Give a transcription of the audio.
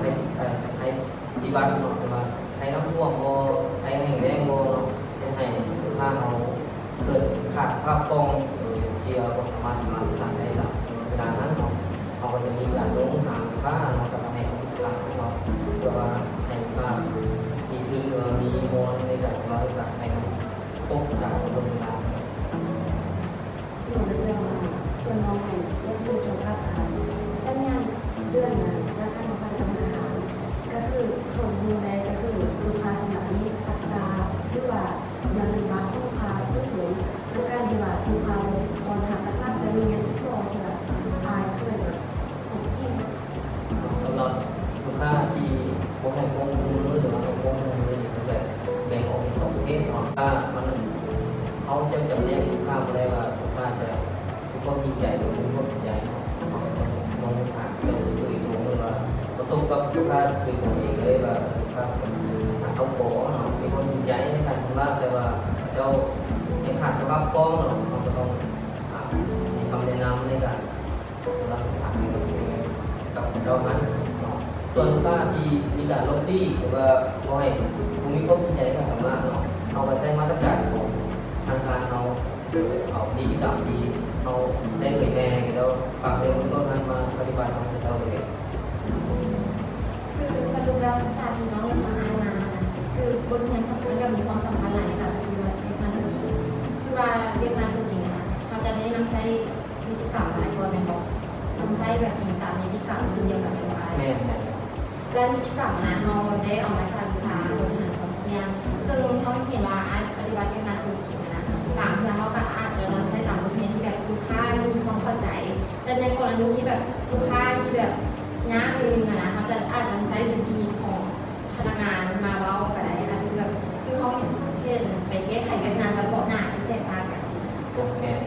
ໄພ ໄພ ໄພພິບັດເນາະ ຫຼືວ່າໄພນ້ຳຖ້ວມບໍ່ ໄພແຫ້ງແລ້ງບໍ່ເນາະ ເຮັດໃຫ້ລູກຄ້າເຮົາເກີດຂາດສະພາບຄ່ອງ ໂດຍທີ່ວ່າບໍ່ສາມາດທຳມານສຶກສາໄດ້ຕາມເວລານັ້ນເນາະ. ເຮົາກໍຈະມີການລົງຫາລູກຄ້າເນາະ ແລ້ວກໍໃຫ້ຄຳປຶກສາເນາະ ເພື່ອວ່າໃຫ້ລູກຄ້າມີທຶນ ຫຼືວ່າມີບ່ອນໃນການທຳມານສຶກສາໃຫ້ມັນຄົບຕາມກຳນົດເວລາ. ໂດຍ ແລ້ວ ອ່າ ສ່ວນນ້ອງນັ້ນ ຢາກຮູ້ກ່ຽວກັບ ອ່າ ສັນຍານເຕືອນ ອ່າ ຈາກທາງພາກການທະນາຄານ ກໍຄືເຮົາດູແລ ກໍຄືລູກຄ້າສ່ວນຫຼາຍນີ້ຊັກຊ້າ ຫຼືວ່າ ຍ້ອນວ່າຂອງລູກຄ້າບໍ່ເຖິງ ໂດຍການທີ່ວ່າລູກຄ້າບໍ່ ບັນຫາຫຼັກໆ ແບບນີ້ຍັງອີກບໍ່ ທີ່ວ່າອາຍເຂີນ ອ່າ ຂອງຜູ້ຍິງ? ສຳລັບລູກຄ້າທີ່ບໍ່ໃຫ້ຄວາມຮ່ວມມື ຫຼືວ່າໃຫ້ຄວາມຮ່ວມມືນີ້ ກໍແບບແບ່ງອອກເປັນສອງປະເພດເນາະ. ຖ້າມັນ ເຮົາຈະຈຳແນກລູກຄ້າບໍ່ໄດ້ວ່າລູກຄ້າຈະ ມີຄວາມຈິງໃຈ ຫຼືບໍ່ມີຄວາມຈິງໃຈເນາະ ເຮົາກໍຕ້ອງມອງຫາເຈົ້າໂດຍຕົງເລີຍວ່າ ປະສົບກັບລູກຄ້າໂດຍຕົງເອງເລີຍວ່າ ລູກຄ້າເປັນ ອາ ເຂົາກໍເນາະ ມີຄວາມຈິງໃຈໃນການຊຳລະ ແຕ່ວ່າເຂົາເຈົ້າຍັງຂາດສະພາບຄ່ອງເນາະ ເຮົາກໍຕ້ອງ ອາ ໃຫ້ຄຳແນະນຳໃນການຊຳລະສາຍກັບເຂົາເຈົ້າຫັ້ນເນາະ. ສ່ວນລູກຄ້າທີ່ມີການຫຼົບຫຼີກ ຫຼືວ່າບໍ່ໃຫ້ ບໍ່ມີຄວາມຈິງໃຈໃນການຊຳລະເນາະ ເຮົາກໍໃຊ້ມາດຕະການຂອງທາງການເຮົາ ເອົານິຕິກຳທີ່ເຮົາໄດ້ເຜີຍແຜ່ໃຫ້ເຂົາເຈົ້າຟັງໃນເບື້ອງຕົ້ນນັ້ນມາປະຕິບັດນຳເຂົາເຈົ້າເລີຍ. ຄືສະຫຼຸບແລ້ວ ຈາກທີ່ນ້ອງໄດ້ຟັງອ້າຍມານະ ຄືບົດຮຽນຂອງມັນກໍມີຄວາມສຳຄັນຫຼາຍໃນການປະຕິບັດວຽກງານຕົວຈິງ. ຄືວ່າວຽກງານຕົວຈິງນະ ເຮົາຈະໄດ້ນຳໃຊ້ນິຕິກຳຫຼາຍກວ່າແມ່ນບໍ່? ນຳໃຊ້ແບບອີງຕາມນິຕິກຳເຊັ່ນດຽວກັນແມ່ນບໍ່ອ້າຍ? ແມ່ນໆ. ແລະ ນິຕິກຳນະ ເຮົາໄດ້ເອົາມາຈາກວິຊາບໍລິຫານຄວາມສ່ຽງ ເຊິ່ງເຮົາເຫັນວ່າອາດປະຕິບັດວຽກງານໂຕຈິງນະ ບາງເທື່ອເຮົາກໍອາດຈະນຳໃຊ້ຕາມບົດຮຽນທີ່ແບບລູກຄ້າມີຄວາມເຂົ້າໃຈ ແຕ່ໃນກໍລະນີທີ່ແບບລູກຄ້າທີ່ແບບຍາກໜ້ອຍໜຶ່ງນະ ເຮົາຈະອາດນຳໃຊ້ດຸນພິນິດຂອງພະນັກງານມາເວົ້າກໍໄດ້ ອາດຈະແບບ ຄືເຮົາເຫັນເຮັດໄປແກ້ໄຂວຽກງານສະເພາະໜ້າທີ່ແຕກຕ່າງກັນຊີ້ນະ. ແມ່ນ.